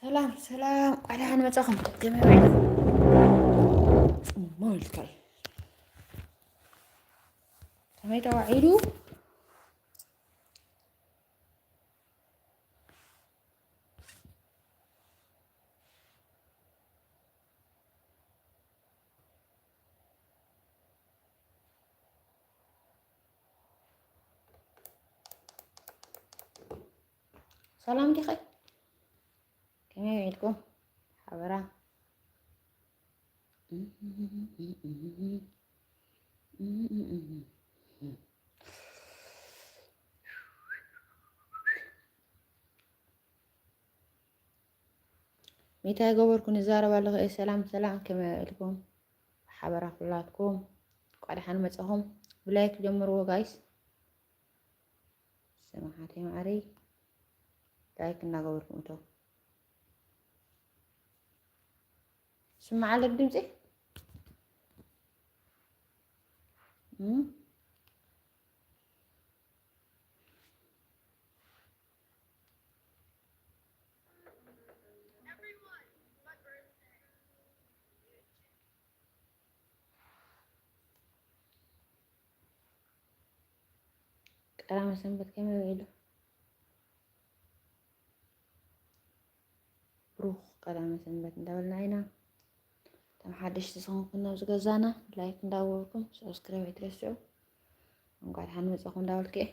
ሰላም ሰላም፣ ቋዳሓን መጻኹም። ከመይ ውዒልኩም? ጽሞ ኢልካ እዩ። ከመይ ተዋዒሉ? ሰላም ዲኺ? ከመይ ውዒልኩም? ሓበራ። ሚታ ይገበርኩ ንዛረብ ኣለኹ። እየ ሰላም ሰላም፣ ከመይ ውዒልኩም? ሓበራ ኩላትኩም። እንኳዕ ደሓን መጻኹም። ብላይክ ጀምርዎ ጋይስ። ስምዓት ማዕረይ። ላይክ እናገበርኩም እቶ። ስማዕ ኣሎ ድምፂ? እም? ቀዳመ ሰንበት ከመይ ውዒሉ? ብሩኽ ቀዳመ ሰንበት እንዳበልና ኢና። እቶም ሓደሽቲ ዝኾንኩም ናብዚ ገዛና ላይክ እንዳገበርኩም ሳብስክራይብ ኣይትረስዑ። እንኳዕ ደሓን መጻኹም እንዳበልኩ እየ።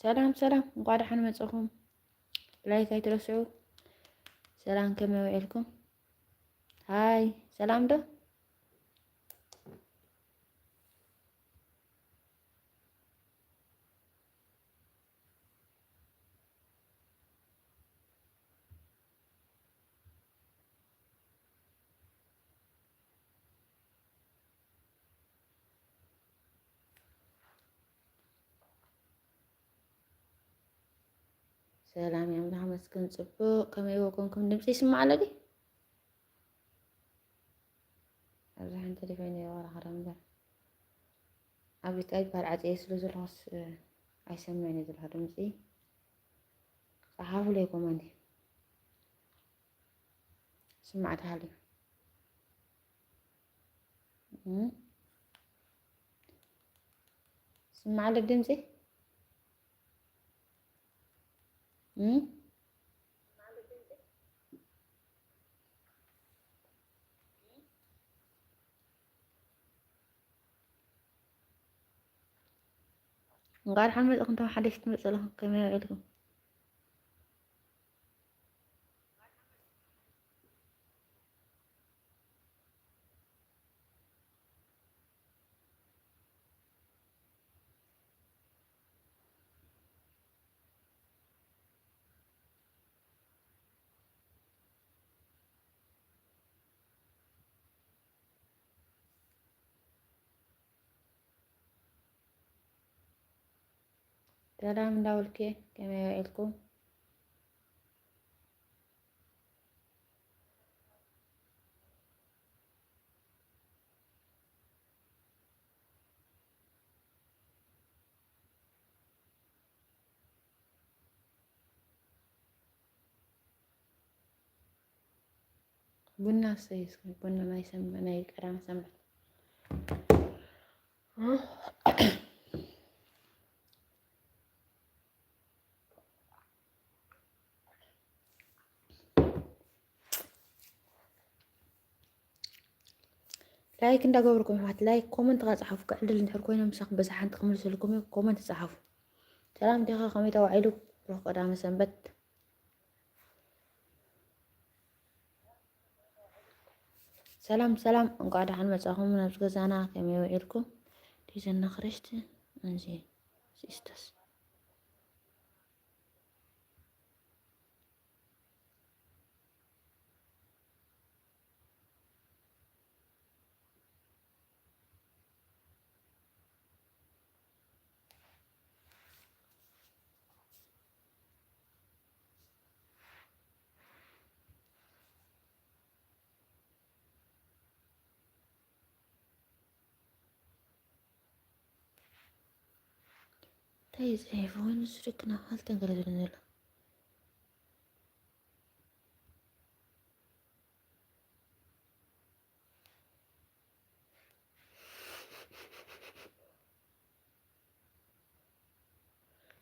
ሰላም ሰላም፣ እንኳዕ ደሓን መጻኹም። ላይክ ኣይትረስዑ። ሰላም፣ ከመይ ውዒልኩም? ሃይ፣ ሰላም ዶ? ሰላም፣ ኣምላኽ መስገን ጽቡቕ። ከመይ ወኮንኩም? ድምፂ ይስማዕ ኣሎ ድዩ? ኣብዚ ሓንቲ ቴሌፎን ይቆራኸረ እምበር። ኣብ ቤት ኣይፓድ ዓፅየ ስለ ዘለኹስ፣ እ፣ ኣይሰምዕን እየ ዘለኹ ድምፂ። ጸሓፉለይ ኮመንት። ስማዕ ተሃልዩ። እም? ስማዕ ኣሎ ድምፂ? እም? እንኳዕ ደሓን መጻኹም፣ እቶም ሓደሽቲ ትመጹ ኣለኹም፣ ከመይ ውዒልኩም? ሰላም እንዳበልኩ እየ፣ ከመይ ውዒልኩም? ቡና ሰይ እስኪ፣ ቡና ናይ ሰንበ-፣ ናይ ቀዳም ሰንበት። ላይክ እንዳገበርኩም ኣሕዋት፣ ላይክ ኮመንት ጻሓፉ። ክዕድል እንድሕር ኮይኖም ምሳኹም በዛ ሓንቲ ክምልሰልኩም እየ። ኮመንት ጻሓፉ። ሰላም ዲኻ? ከመይ ተዋዒሉ? ብሩኽ ቀዳመ ሰንበት። ሰላም ሰላም፣ እንኳዕ ደሓን መጻኹም ናብዚ ገዛና። ከመይ ውዒልኩም? ዲዘና ክረሽት እንዚ ሲስተስ እንታይ እዩ ዝሕይፎ? ወይኑ ስሪክና ሃልተን ገለ ዝብለን ዘሎ።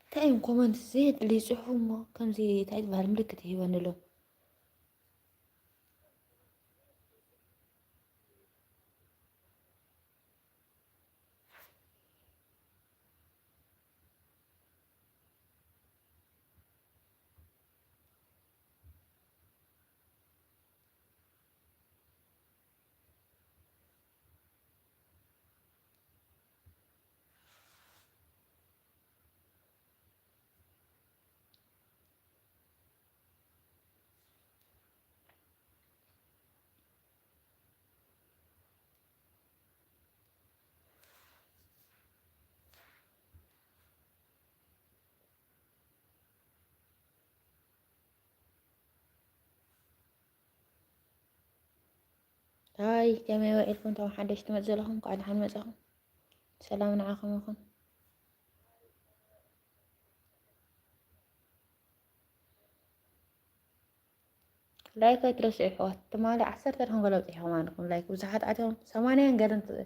እንታይ እዮም ኮመንት ዘየድሊ ይጽሕፉ እሞ ከምዚ እንታይ ዝበሃል ምልክት ይህበኒ ኣሎ። ሃይ፣ ከመይ ውዒልኩም? እቶም ሓደሽቲ ትመጽእ ዘለኹም፣ እንኳዕ ደሓን መጻኹም። ሰላም ንዓኹም ይኹን። ላይክ ኣይትረስዑ ኣሕዋት። ትማሊ ዓሰርተ ዲኹም ገለ ኣውጺእኹም ኣለኹም ላይክ። ብዙሓት ኣትዮም ሰማንያን ገለን ተ-፣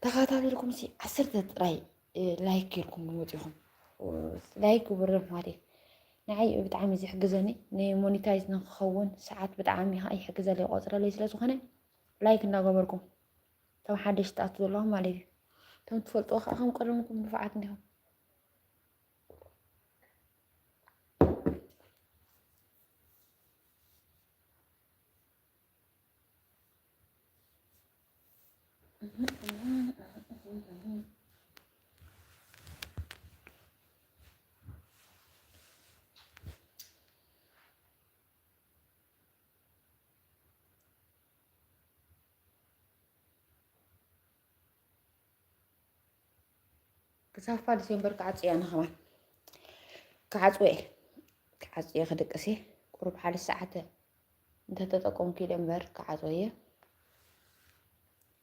ተኸታተልኩም ሲ ዓሰርተ ጥራይ፣ እ፣ ላይክ ጌርኩም ወጺኹም። ላይክ ግበሩለይ ኣሕዋተይ። ንዓይ ብጣዕሚ እዩ ዝሕግዘኒ። ንሞኒታይዝ ንክኸውን ሰዓት ብጣዕሚ ከዓ ይሕግዘለይ፣ ይቆጽረለይ ስለ ዝኾነ ላይክ እንዳገበርኩም። እቶም ሓደሽቲ ትኣትዉ ዘለኹም ማለት እዩ። እቶም ትፈልጥዎ ከዓ ከም ቀደምኩም ንፉዓት እንዲኹም። ክሳብ ፋ ዲሴምበር ክዓጽ እየ ኣነ ከማን። ክዓጽዎ እየ። ክዓጽ እየ ክድቅስ እየ። ቁሩብ ሓደ ሰዓት እንተተጠቀምኩ ኢለ እምበር ክዓጽዎ እየ።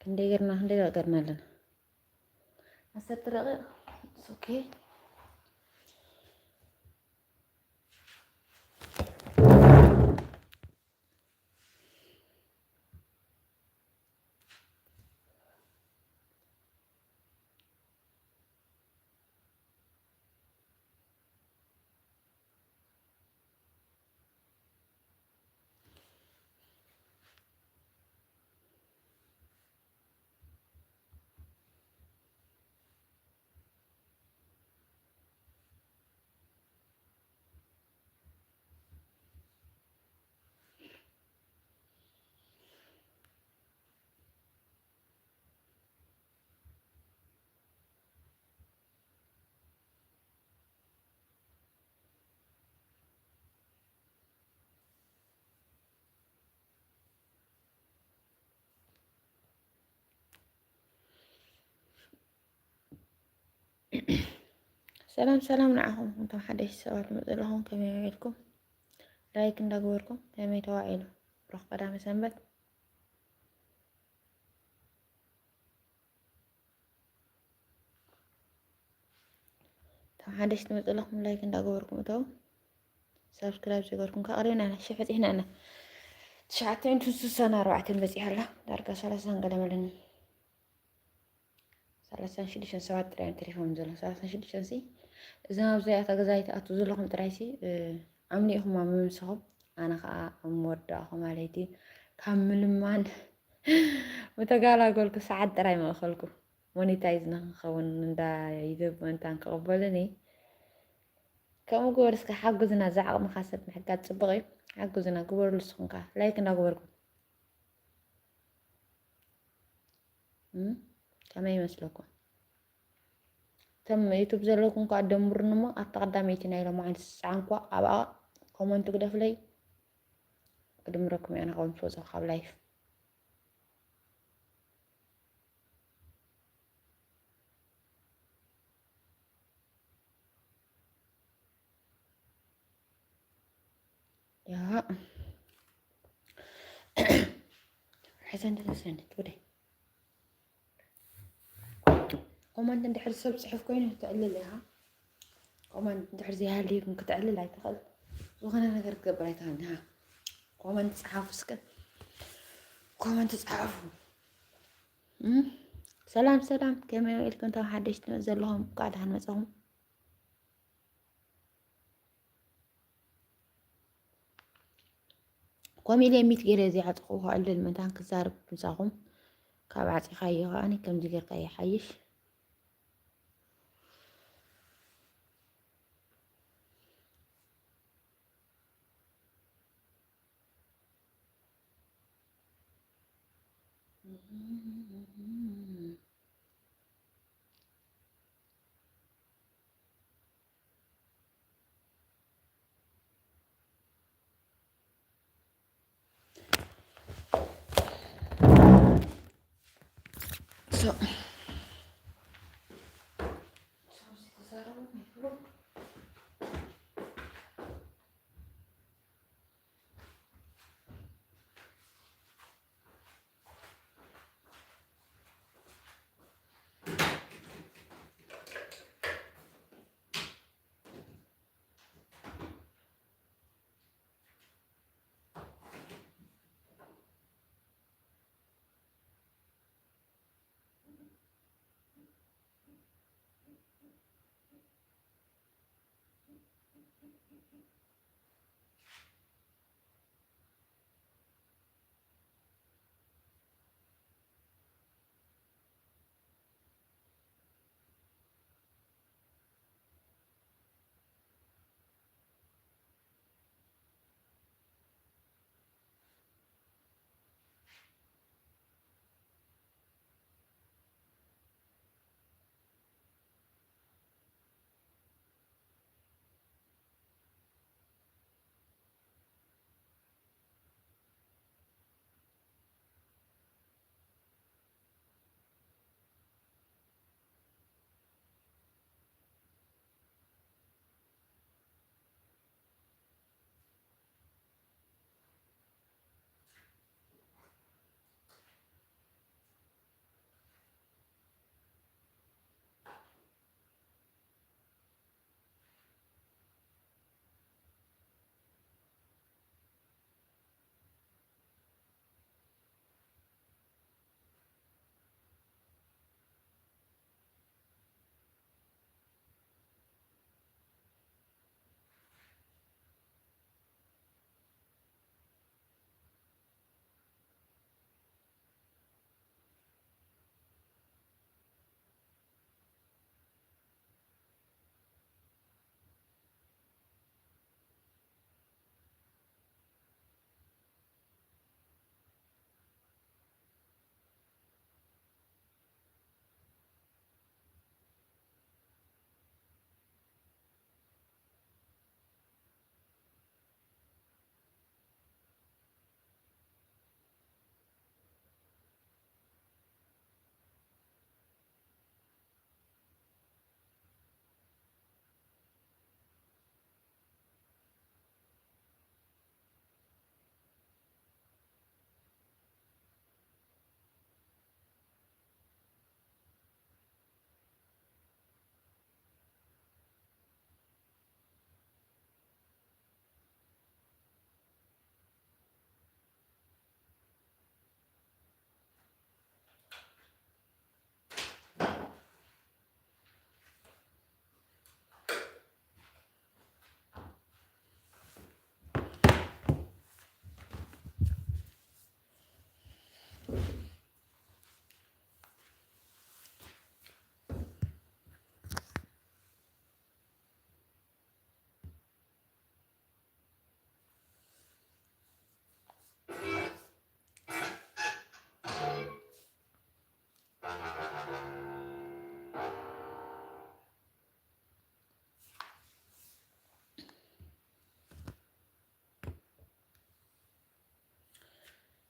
ክንደይ ገርና፣ ክንደይ ገርና ኣለና? ዓሰርተ ደቂቕ። It's okay። ሰላም ሰላም ንዓኹም፣ እቶም ሓደሽቲ ሰባት ትመጹ ዘለኹም ከመይ ውዒልኩም? ላይክ እንዳገበርኩም ከመይ ተዋዒሉ? ብሩኽ ቀዳመ ሰንበት። እቶም ሓደሽቲ ትመጹ ዘለኹም ላይክ እንዳገበርኩም እተው። ሳብስክራይብ ዘይገበርኩም ከዓ ቀሪብና ኢና፣ ሽሕ በጺሕና ኢና። ትሽዓተ ሚእትን ስሳን ኣርባዕተን በጺሓ ኣላ። ዳርጋ ሰላሳን ገለ መለን፣ ሰላሳን ሽዱሽተን ሰባት ጥራይ እዮም ተሪፎም ዘለዉ። ሰላሳን ሽዱሽተን ሲ፣ እዞም ኣብዚኣ ገዛ ይትኣትዉ ዘለኹም ጥራይ ሲ፣ እ፣ ኣምሊእኹም ኣብ ምምስኹም፣ ኣነ ኸኣ ኣብ መወዳእኹ ማለት እዩ። ካብ ምልማን ምተጋላገልኩ ሰዓት ጥራይ መእኸልኩ። ሞኔታይዝ ንኽንኸውን እንዳ ዩቱብ ምእንታን ክቕበሉኒ። ከምኡ ግበር እስከ፣ ሓግዙና። እዛ ዓቕምኻ ሰብ ምሕጋዝ ጽቡቕ እዩ። ሓግዙና፣ ግበሩሉ ንስኹም ከኣ። ላይክ እንዳገበርኩም። እም? ከመይ ይመስለኩም? እቶም ዩቱብ ዘለኩም ከኣ ደምሩኒ እሞ፣ ኣብታ ቀዳመይቲ ናይ ሎማዓንቲ ዝጸዓንኩዋ ኣብኣ ኮመንት ግደፉለይ። ክድምረኩም እየ ኣነ ካብ ምስ ወጻኹ ካብ ላይፍ። ያ። ሕሰን ተሰንት ወደ ኮመንት እንድሕር ሰብ ጽሑፍ ኮይኑ ትዕልል ኢኻ። ኮመንት እንድሕር ዘይሃልዩ ግን ክትዕልል ኣይትኽእል። ዝኾነ ነገር ክትገብር ኣይትኽእል። ሃ፣ ኮመንት ጸሓፉ እስከ። ኮመንት ጸሓፉ። እም? ሰላም፣ ሰላም። ከመይ ውዒልኩም እቶም ሓደሽቲ ዘለኹም? እንኳዕ ደሓን መጻኹም። ኮሚለ ሚት ገለ ዘይዓጽኹ ክዕልል ምእንታን ክዛረብ ምሳኹም። ካብ ዓጺኻዮ ከኣኒ ከምዚ ጌርካ ይሓይሽ። So.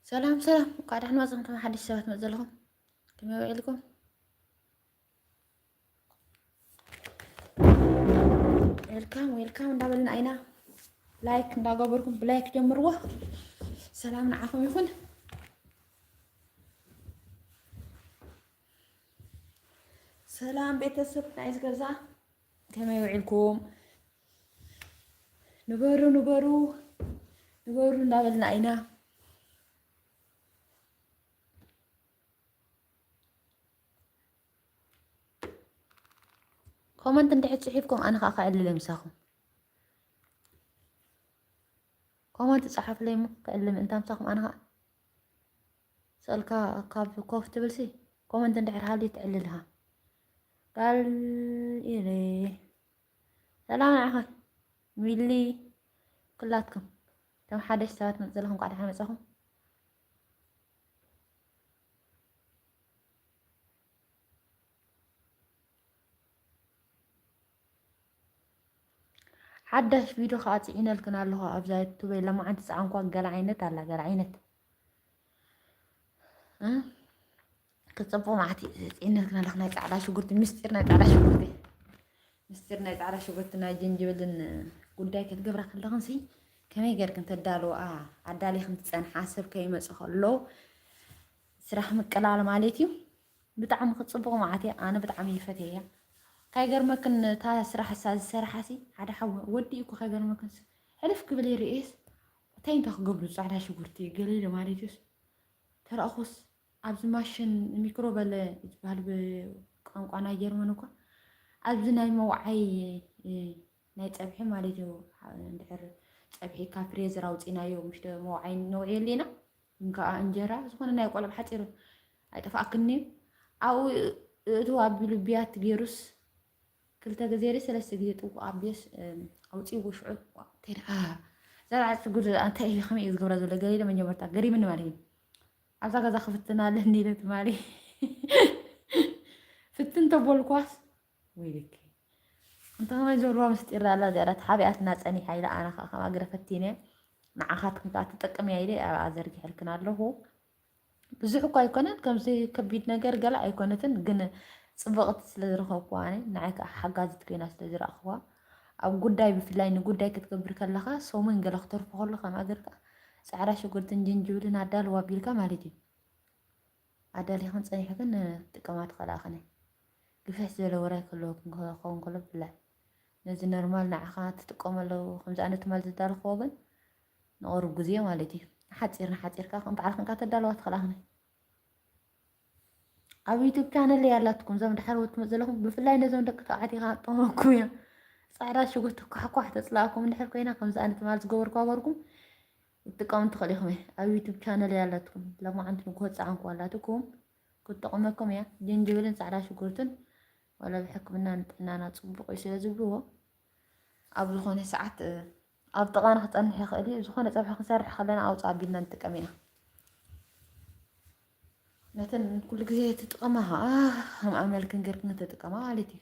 ሰላም ሰላም፣ እንኳዕ ደሓን መጻኹም። ከም ሓድሽ ሰባት መጽ ዘለኹም ከመይ ውዒልኩም? ዌልካም ዌልካም እንዳበልና ኢና፣ ላይክ እንዳገበርኩም ብላይክ ጀምርዎ። ሰላም ንዓኹም ይኹን። ሰላም ቤተሰብ ናይዚ ገዛ፣ ከመይ ውዒልኩም? ንበሩ ንበሩ ንበሩ እንዳበልና ኢና። ኮመንት እንድሕር ጽሒፍኩም ኣነ ኸኣ ክዕልል ምሳኹም። ኮመንት ጸሓፍለይ እሞ ክዕልል ምእንታ ምሳኹም ኣነ ኸኣ። ስእልካ ካብ ኮፍ ትብልሲ ኮመንት እንድሕር ሃልዩ ትዕልልኻ። ጋል ኢለ። ሰላም ንዓኻ ሚሊ፣ ኩላትኩም እቶም ሓደሽ ሰባት መጽ ዘለኹም እንኳዕ ደሓን መጻኹም። ሓዳሽ ቪድዮ ከዓ ፅዒነልክን ኣለኹ ኣብዛ ዩቱበይ። ለማዓንቲ ፀዓንኳ ገለ ዓይነት ኣላ፣ ገለ ዓይነት እ? ክፅቡቅ መዓት ፅዒነልክን ኣለኹ። ናይ ፃዕዳ ሽጉርቲ ምስጢር፣ ናይ ፃዕዳ ሽጉርቲ ምስጢር፣ ናይ ፃዕዳ ሽጉርቲ ናይ ጅንጅብልን ጉዳይ ክትገብራ ከለኽን ሲ ከመይ ገርክን ተዳልዋ? ኣዳሊኽን ትፀንሓ፣ ሰብ ከይመፅ ከሎ ስራሕ ምቅላል ማለት እዩ። ብጣዕሚ ክፅቡቅ መዓት እያ። ኣነ ብጣዕሚ ይፈትየያ። ካይገርመክን እታ ስራሕ እሳ ዝሰርሓ ሲ ሓደ ሓው ወዲ እኮ ካይገርመክን ስ-፣ ሕልፍ ክብል ይርእየስ እንታይ እንታይ ክገብሩ ፃዕዳ ሽጉርቲ ገለ ኢለ ማለት እዩስ ተረእኹስ ኣብዚ ማሽን ሚክሮ በለ ዝበሃል ብቋንቋ ናይ ጀርመን እኳ ኣብዚ ናይ መውዓይ እ፣ ናይ ፀብሒ ማለት እዩ። እንድሕር ፀብሒ ካብ ፍሬዘር ኣውፂናዮ ምሽ መውዓይ ነውዕየሉ ኢና። ግን ከዓ እንጀራ ዝኾነ ናይ ቆልዓ ሓፂር ኣይጠፍኣክን እዩ። ኣብኡ እእትው ኣቢሉ ብያቲ ገይሩስ ክልተ ግዜ ሪ ሰለስተ ግዜ ጥውቁ ኣቢስ ኣውፂእዎ ሽዑ። ዋ፣ እንታይ ደኣ ዘርዓ ሽጉር እንታይ እዩ ከመይ እዩ ዝገብራ ዘሎ ገለ ኢለ መጀመርታ ገሪምኒ ማለት እዩ። ኣብዛ ገዛ ክፍትና ኣለኒ ኢለ ትማሊ ፍትን ተቦልኳስ ወይ ልክ እንተ ከመይ ዘብልዋ ምስጢር ኣላ እዚኣ ተሓቢኣትና ፀኒሓ ኢለ ኣነ ከዓ ከምኣ ገለ ፈቲነ ንዓኻትኩም ከዓ ትጠቅም እያ ኢለ ኣብኣ ዘርጊሐልክን ኣለኹ። ብዙሕ እኳ ኣይኮነን፣ ከምዚ ከቢድ ነገር ገለ ኣይኮነትን፣ ግን ጽብቕቲ ስለ ዝረኸብኩዋ ኣነ፣ ንዓይ ከኣ ሓጋዚት ኮይና ስለ ዝረኣኽዋ፣ ኣብ ጉዳይ ብፍላይ ንጉዳይ ክትገብር ከለኻ፣ ሰሙን ገለ ክተርፎ ከሎ ከምኣ ጌርካ ጻዕዳ ሽጉርትን ጅንጅብልን ኣዳልዋ ኣቢልካ ማለት እዩ። ኣዳሊኽን ጸኒሕክን ትጥቀማ ትኽእላ ኢኽን። ግፍሕ ዝበለ ውራይ ክህልወክን ክኸውን ከሎ ብፍላይ ነዚ ኖርማል ንዓኻ ትጥቀመሉ ከምዚ ኣነ ትማል ዘዳለኽዎ ግን ንቑሩብ ግዜ ማለት እዩ። ንሓጺር ንሓጺር ከኣ ከም ባዕልኽን ከኣ ተዳልዋ ትኽእላ ኢኽን። ኣብ ዩቱብ ቻነለይ ኣላትኩም እዞም ድሓር ወትመ ዘለኹም ብፍላይ ነዞም ደቂ ተባዕትዮ ከኣ ጠመኩም እዮም። ጻዕዳ ሽጉርቲ ኳሕኳሕ ተጽላእኩም እንድሕር ኮይና ከምዚ ኣነ ትማል ዝገበርኩዋ ገርኩም ክትጥቀሙ ትኽእሉ ኢኹም እየ። ኣብ ዩቱብ ቻነለይ ኣላትኩም ሎማዓንቲ ንግሆ ጻዕንኩዋ ኣላትኩም ክትጠቕመኩም እያ። ጅንጅብልን ጻዕዳ ሽጉርትን ዋላ ብሕክምና ንጥዕናና ጽቡቕ እዩ ስለ ዝብልዎ ኣብ ዝኾነ ሰዓት ኣብ ጥቓና ክጸንሕ ይኽእል እዩ። ዝኾነ ጸብሒ ክንሰርሕ ከለና ኣውጽእ ኣቢልና ንጥቀም ኢና። ነተን ኩሉ ግዜ ትጥቀማ ኸኣ ከም ኣመልክን ገርክን ተጥቀማ ማለት እዩ።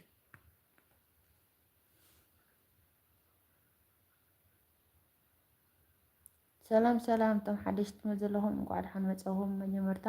ሰላም ሰላም፣ እቶም ሓደሽቲ መ ዘለኹም እንኳዕ ደሓን መጻኹም። መጀመርታ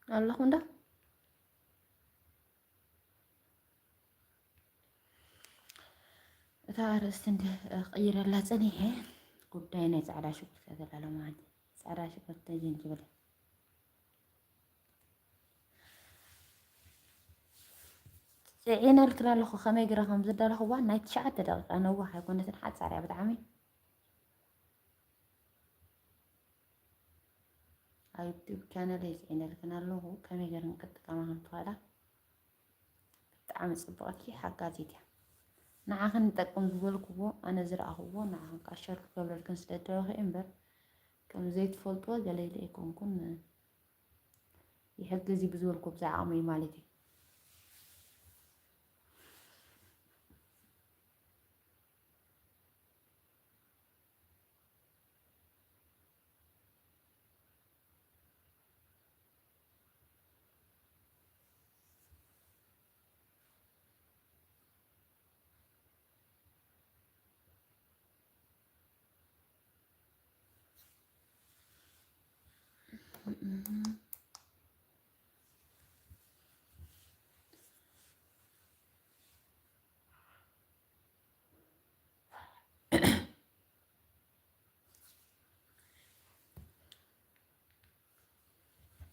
ኣለኹ እንዳ። እታ ኣርእስቲ እንደ-፣ ክቕይረላ ጸኒሐ፣ ጉዳይ ናይ ጻዕዳ ሽጉርቲ እያ ዘላ ሎማዓንቲ። ጻዕዳ ሽጉርቲ፣ ጅንጅብል ጽዒነልክን ኣለኹ። ከመይ ገይረ ከም ዝዳለኹዋ ናይ ትሽዓተ ደቂቃ ነዋሕ ኣይኮነትን፣ ሓጻር እያ ብጣዕሚ። ኣብ ዩቱብ ቻነለይ ጽዒነልክን ኣለኹ፣ ከመይ ገይረን ክጥቀማ ከም ትኽእላ። ብጣዕሚ ጽብቕቲ ሓጋዚት እያ። ንዓኽን ይጠቅም ዝበልክዎ፣ ኣነ ዝረኣኽዎ፣ ንዓኽን ከዓ ሸር ክገብረልክን ስለ ደለኹ እየ እምበር፣ ከም ዘይትፈልጥዎ ገለ ኢለ ኣይኮንኩን። ይሕግዝ እዩ ብዝበልክዎ ብዛዕባ ዓቕመይ ማለት እዩ።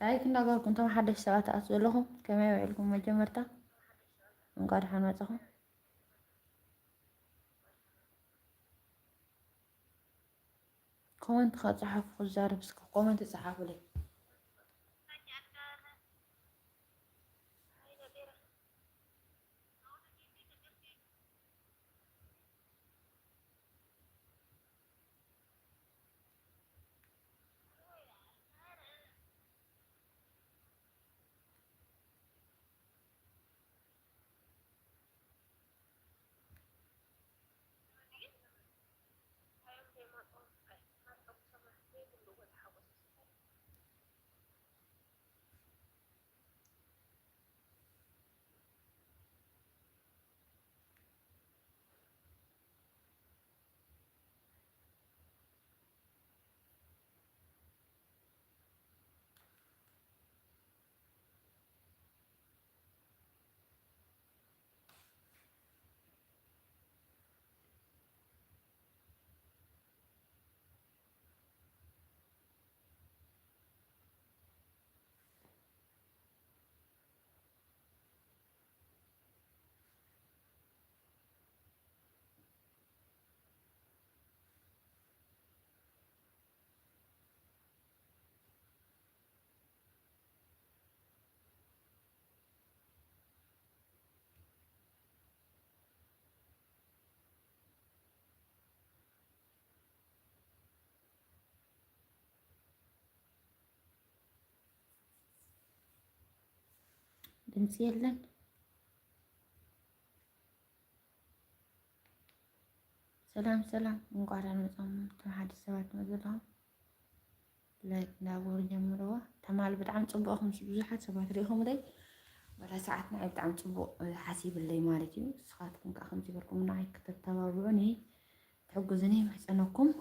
ላይክ እንዳገበርኩም እቶም ሓደሽ ሰባት ትኣትዉ ዘለኹም ከመይ ውዒልኩም? መጀመርታ እንኳ ደሓን መጻኹም። ኮመንት ከጽሓፉ ክዛረብ እስከ ኮመንት ጸሓፉለይ። ድምፂ የለን። ሰላም ሰላም፣ እንኳዕ ደህና መጻኹም። እቶም ሓደሽ ሰባት ትመጹ ዘለኹም ላይክ እንዳገበሩ ጀምርዎ። ተማል ብጣዕሚ ጽቡቕ ኢኹም፣ ብዙሓት ሰባት ርኢኹምለይ። ዋላ ሰዓት ንዓይ ብጣዕሚ ጽቡቕ ሓሲብለይ ማለት እዩ። ንስኻትኩም ከኣ ከምዚ ገርኩም ንዓይ ከተተባብዑኒ ትሕግዙኒ ይምሕጸነኩም።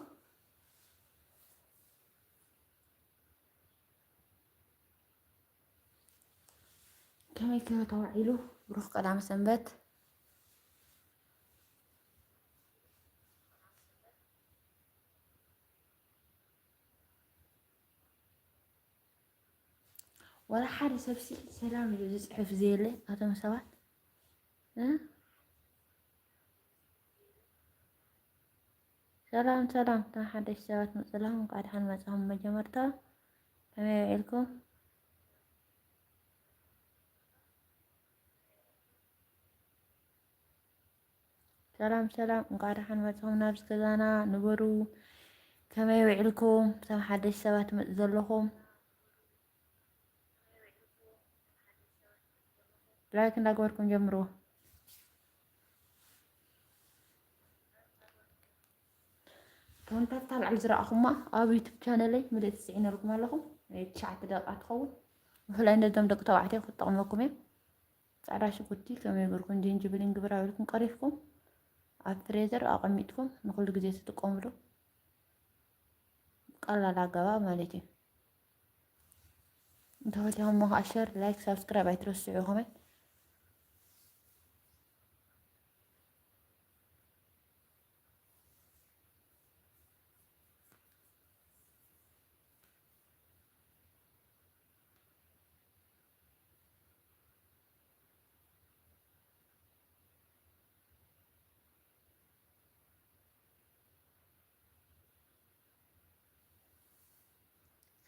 ከመይ ከ ተዋዒሉ? ብሩኽ ቀዳመ ሰንበት። ወላ ሓደ ሰብሲ ሰላም ኢሉ ዝጽሕፍ ዘየለ ኣቶም ሰባት እ? ሰላም ሰላም፣ እቶም ሓደሽ ሰባት መጽለኹም እንኳዕ ደሓን መጻኹም። መጀመርታ ከመይ ውዒልኩም? ሰላም ሰላም፣ እንኳዕ ደሓን መጻኹም ናብዚ ገዛና። ንበሩ፣ ከመይ ውዒልኩም? እቶም ሓደሽ ሰባት መጽ ዘለኹም ላይክ እንዳገበርኩም ጀምርዎ። ኮመንታት ታብ ላዕሊ ዝረኣኹማ ኣብ ዩቱብ ቻነለይ ምልእቲ ስዒነልኩም ኣለኹ። ናይ ትሽዓተ ደቂቃ ትኸውን። ብፍላይ ነዞም ደቂ ተባዕትዮ ክትጠቕመኩም እየ። ጻዕዳ ሽጉርቲ ከመይ ገርኩም ጅንጅብልን ግብር ኣቢልኩም ቀሪፍኩም ኣብ ፍሬዘር ኣቐሚጥኩም ንኹሉ ግዜ ትጥቀምሉ ቀላል ኣገባብ ማለት እዩ። እንተፈቲኹሞ ከዓ ሸር፣ ላይክ፣ ሳብስክራይብ ኣይትረስዑ። ኮሜንት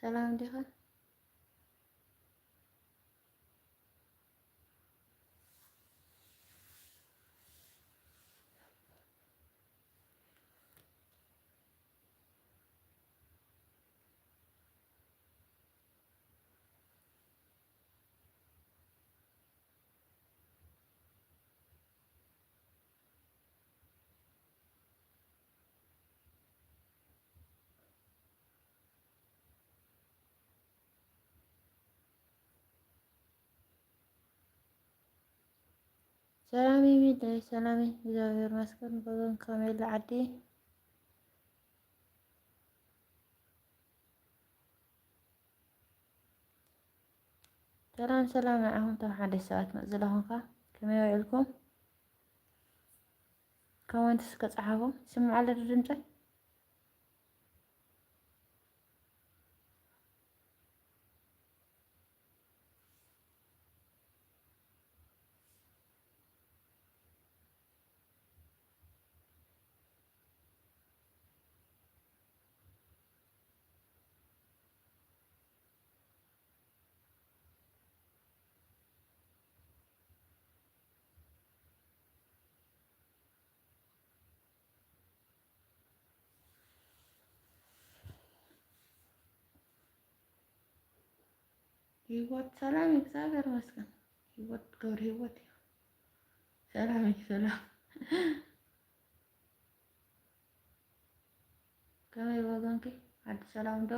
ሰላም ዲኻ? ሰላም ሚሚለ፣ ሰላም፣ እግዚኣብሔር ይመስገን። በገን ከመይ ኣላ ዓዲ? ሰላም ሰላም፣ ንዓኹም ተም ሓደሽ ሰባት መጽ ዘለኹምካ ከመይ ውዕልኩም? ኮመንት እስከ ጸሓፉ። ይስምዓለ ዶ ድምጸይ? ህይወት ሰላም፣ እግዚኣብሔር ይመስገን። ህይወት ገብረ ህይወት እዩ። ሰላም እዩ፣ ሰላም። ከመይ ወገንኪ? ዓዲ ሰላም ዶ?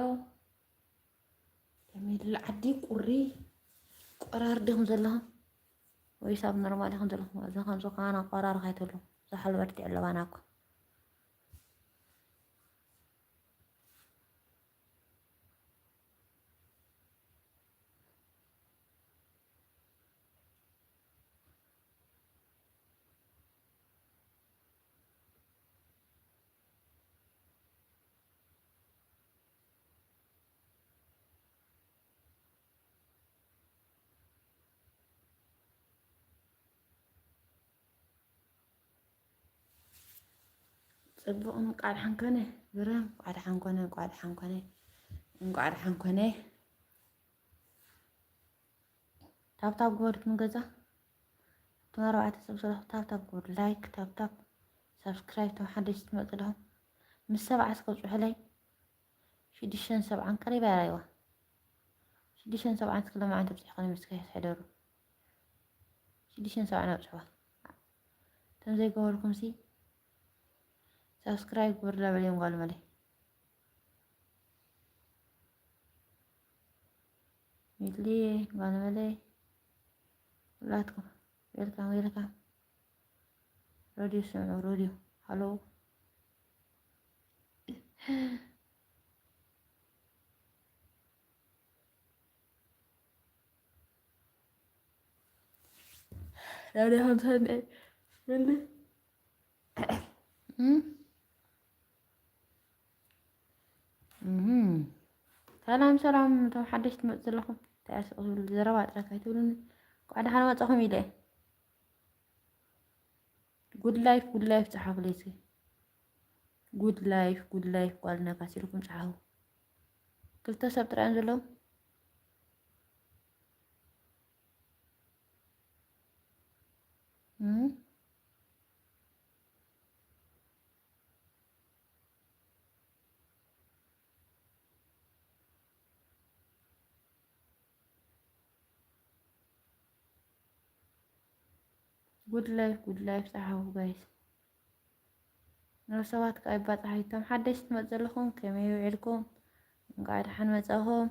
ከመይ ደላ ዓዲ? ቁሪ ቆራር ዲኹም ዘለኹም ወይስ ኣብ ኖርማል ኢኹም ዘለኹም? እዛ ከም ዝኾነ ቆራር ካይተሉ፣ እዛ ሓልበት ትዕለባና እኮ። ጽቡቕ፣ እንቋዕ ደሓን ኮነ። ብርሃን፣ እንቋዕ ደሓን ኮነ፣ እንቋዕ ደሓን ኮነ፣ እንቋዕ ደሓን ኮነ። ታብታብ ግበሩ፣ ትም ገዛ። እቶም ኣርባዕተ ሰብ ዘለኹም ታብታብ ግበሩ። ላይክ፣ ታብታብ፣ ሳብስክራይብ፣ እቶም ሓደሽቲ ትመጹ ኣለኹም። ምስ ሰብዓ እስከ ብጽሑለይ። ሽዱሽተን ሰብዓን ቀሪባ እያ ራይዋ። ሽዱሽተን ሰብዓን እስከ ለማዓንቲ ኣብጽሕኹም እስከ ሕደሩ። ሽዱሽተን ሰብዓን ኣብጽሕዋ። እቶም ዘይገበርኩምሲ ሳብስክራይብ ግበሩ ላበልዮም ጓል መለይ። ሚሊ ጓል መለይ። ሁላትኩም ዌልካም፣ ዌልካም። ሬድዮ ስምዑ፣ ሬድዮ። ሃሎ። ሬድዮ ሃምሳ እንደ፣ ምንድን? እም? እም። ሰላም፣ ሰላም፣ እቶም ሓደሽቲ ትመጹ ዘለኹም፣ እንታይ ኣስቕ ዝብል ዘረባ ጥራይ ኣይትብሉኒ። እንኳዕ ደሓን መጻኹም ኢለ። ጉድ ላይፍ፣ ጉድ ላይፍ ጸሓፉለይ እስኪ። ጉድ ላይፍ፣ ጉድ ላይፍ ጓል ነጋሽ ኢልኩም ጸሓፉ። ክልተ ሰብ ጥራይ እዮም ዘለዉ። እም? ጉድ ላይፍ፣ ጉድ ላይፍ ጸሓፉ ጋይስ። ነብሰባት ከኣ ይባጻሕ። እቶም ሓደሽቲ ትመጹ ዘለኹም ከመይ ውዒልኩም? እንቋዕ ደሓን መጻኹም።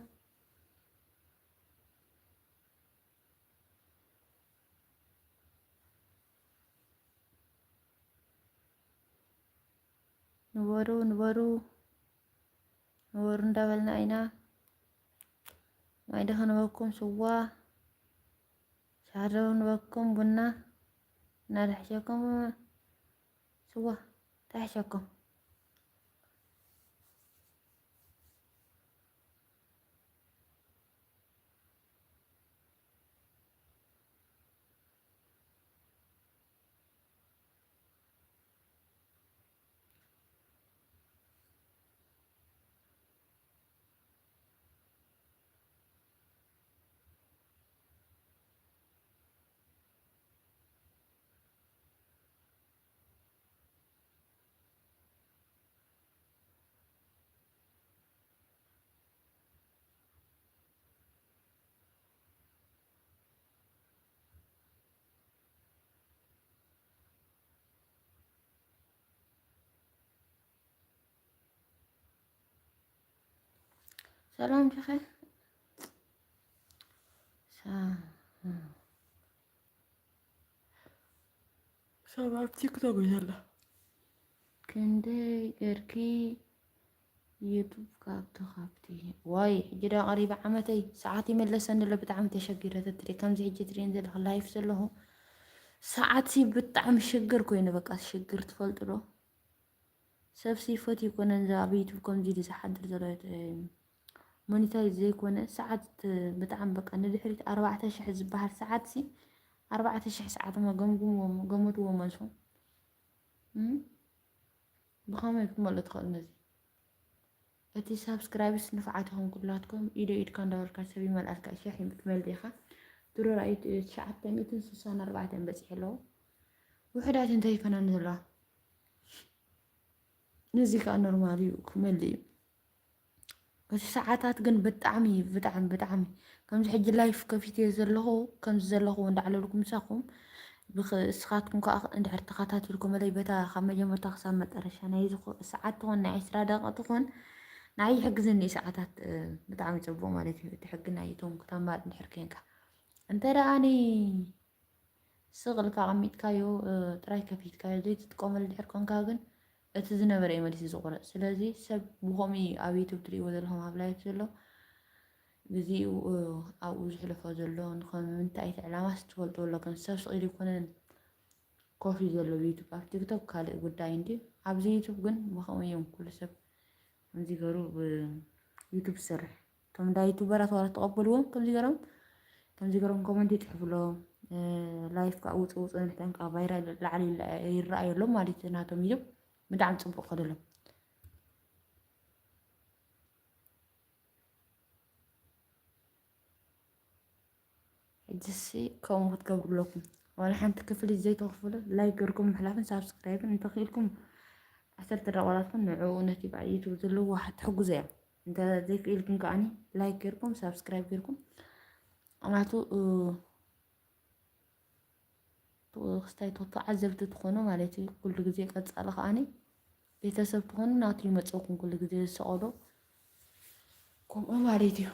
ንበሩ፣ ንበሩ፣ ንበሩ እንዳበልና ኢና። ማይ ዶ ክንበኩም? ስዋ። ሻሂ ዶ ክንበኩም? ቡና። እና ዳሕሸኩም ስዋ። ዳሕሸኩም። ሰላም ዲኺ? ሳ-፣ ሰብ ኣብ ቲክቶክ እዩ ዘሎ። ክንደይ ገርኪ ዩቱብ ካብቲ ካብቲ? ዋይ፣ ሕጂ ዳ ቀሪበ ዓመተይ። ሰዓት ይመለሰኒ ኣሎ፣ ብጣዕሚ ተሸጊረ። ተትርኢ ከምዚ ሕጂ ትርእየን ዘለኹ ላይፍ ዘለኹ ሰዓት ሲ ብጣዕሚ ሽግር ኮይኑ፣ በቃ ሽግር ትፈልጡ ዶ? ሰብ ሲ ፈትዩ ይኮነን፣ እዚ ኣብ ዩቱብ ከምዚ ኢሉ ዝሓድር ዘሎ፣ እ፣ ሞኒታይዝ ዘይኮነ ሰዓት፣ እ፣ ብጣዕሚ በቃ ንድሕሪት ኣርባዕተ ሽሕ ዝበሃል ሰዓት ሲ፣ ኣርባዕተ ሽሕ ሰዓት እሞ ገምግምዎ፣ ገመትዎ መልሱ። እም? ብኸመይ ክትመልኦ ትኽእል ነዚ? እቲ ሳብስክራይብስ ንፍዓት ይኹን ኩላትኩም፣ ኢዶ ኢድካ እንዳበልካ ሰብ ይመልኣልካ፣ ሽሕ ክትመልእ ኢኻ። ድሮ ራእዩ ትሽዓተ ሚእትን ስሳን ኣርባዕተን በጺሑ ኣለዎ። ውሑዳት እንተይፈነን ዘለዋ። ነዚ ከኣ ኖርማል እዩ፣ ክመልእ እዩ። እቲ ሰዓታት ግን ብጣዕሚ፣ ብጣዕሚ፣ ብጣዕሚ፣ ከምዚ ሕጂ ላይፍ ከፊተ ዘለኹ፣ ከምዚ ዘለኹ እንዳዕለልኩ ምሳኹም፣ ብኸ-፣ እስኻትኩም ከኣ እንድሕር ተኸታቲልኩምለይ በታ ካብ መጀመርታ ክሳብ መጠረሻ ናይዚ ኮ-፣ ሰዓት ትኾን ናይ ዕስራ ደቂቕ ትኾን፣ ንዓይ ይሕግዝኒ እዩ ሰዓታት፣ እ፣ ብጣዕሚ ጽቡቕ ማለት እዩ። እቲ ሕጊ ናይ እቶም ክተማር እንድሕር ኬንካ። እንተ ደኣ ኣነ ስቕ ኢልካ ኣቐሚጥካዮ፣ እ፣ ጥራይ ከፊትካዮ ዘይትጥቀመሉ ድሕር ኮንካ ግን እቲ ዝነበረ እዩ መሊሱ ዝቑረጽ። ስለዚ ሰብ ብኸምኡ እዩ ኣብ ዩቱብ ትርእይዎ ዘለኹም ኣብ ላይፍ ዘሎ ግዜኡ፣ እ፣ ኣብኡ ዝሕልፎ ዘሎ ንኸም-፣ ምንታይ እቲ ዕላማስ ትፈልጥዎ ኣለኩም። ሰብ ስቕ ኢሉ ኣይኮነን ኮፍ እዩ ዘሎ ኣብ ዩቱብ። ኣብ ቲክቶክ ካልእ ጉዳይ እንድዩ። ኣብዚ ዩቱብ ግን ብኸምኡ እዮም ኩሉ ሰብ ከምዚ ገሩ ብ-፣ ዩቱብ ዝሰርሕ። እቶም እንዳ ዩቱበራት ዋላ ተቐበልዎም ከምዚ ገሮም፣ ከምዚ ገሮም ኮመንት ይጽሕፍሎም፣ እ፣ ላይፍ ከኣ ውጽእ ውጽእ ንሕተን ከኣ ቫይራል ላዕሊ ይላ-፣ ይረኣየሎም ማለት እዩ። ናቶም ዩቱብ ብጣዕሚ ጽቡቕ ከደሎም። ሕጂሲ ከምኡ ክትገብሩ ኣለኩም። ዋላ ሓንቲ ክፍሊት ዘይተኽፍሉ ላይክ ገርኩም ምሕላፍን ሳብስክራይብን እንተኽኢልኩም ዓሰርተ ደቂቕ ዋላትኩም ንዕኡ ነቲ በዓል ዩቱብ ዘለዎ ትሕግዙ እያ። እንተ ዘይክኢልኩም ከኣኒ ላይክ ገርኩም ሳብስክራይብ ገርኩም ናቱ፣ እ፣ ክስታይ ተዓዘብቲ ትኾኑ ማለት እዩ። ኩሉ ግዜ ቀጻሊ ከኣኒ ቤተሰብ ትኾኑ ናቱ ይመጽእኩም ኩሉ ግዜ ዝሰቐሎ ከምኡ ማለት እዩ።